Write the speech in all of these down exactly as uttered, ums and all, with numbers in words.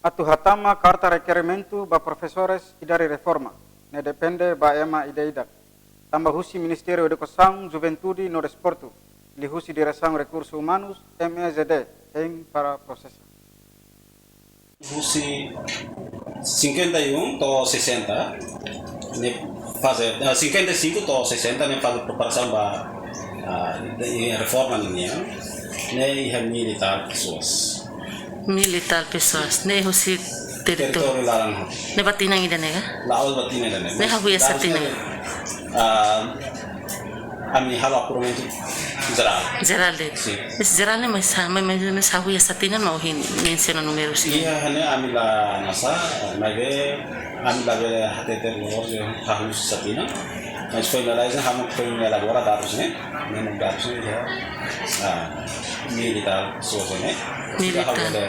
Atu hatama karta rekerimentu ba profesores idade reforma, ne'e depende ba ema ida-idak. Tanba husi Ministériu Edukasaun, Juventude no Desportu, liuhusi Diresaun Rekursus Umanus, M E Z D, hein para prosesa. Husi cinquenta e um to'o sessenta, ne'e faze, ah, cinquenta e cinco to'o sessenta, ne'e faze preparasaun ba, ah, de reforma nian, ne'e iha mil e tal pessoas. Mil e tal pessoas, ne'e husi territóriu. Territóriu laran. Ne'e ba tinan ida-ne'e ka? La'ós ba tinan ida-ne'e. Ne'e hahú iha sá tinan? Ah, ami halo apuramentu jerál. Jerál de'it. Sin. Mas jerál ne'e, mas, ah, mas, mas, mas hahú iha sá tinan, mas ohin mensiona númeru sira. Iha, ne'e ami la nasa, maibé ami labele hatete loos dehan hahú sá tinan. Mas foin lalais ne'e, ami foin elabora dadus ne'e, ne'e dadus ne'e iha, ah, mil e tal pessoas ne'e. Mil e tal. Ha'u labele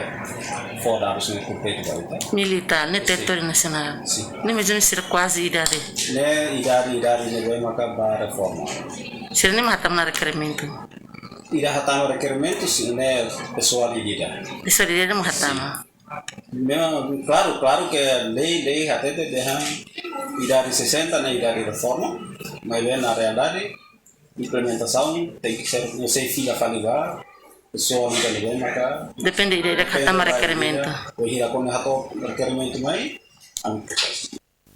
fó dadus ne'e kompletu ba ita. Mil e tal, ne'e? Sin. Territóriu nasionál. Sin. Ne'e mezmu sira kuaze idade. Ne'e idade, idade ne'ebé maka ba reforma. Sira-ne'e mak hatama ona rekerimentu. Ida hatama rekerimentu, sin, ne'e pesoál ida-idak. Pesoál ida-idak mak hatama. Sin. Memang, klaru, klaru ke lei, lei hatete dehan idade sessenta ne'e idade reforma, maibé na realidade implementasaun tenke ser, ne'e sei fila fali ba pesoál ida-ne'ebé maka. Depende ida-idak hatama ba rekerimentu. Ida, wainhira kuandu hato'o rekerimentu mai, ami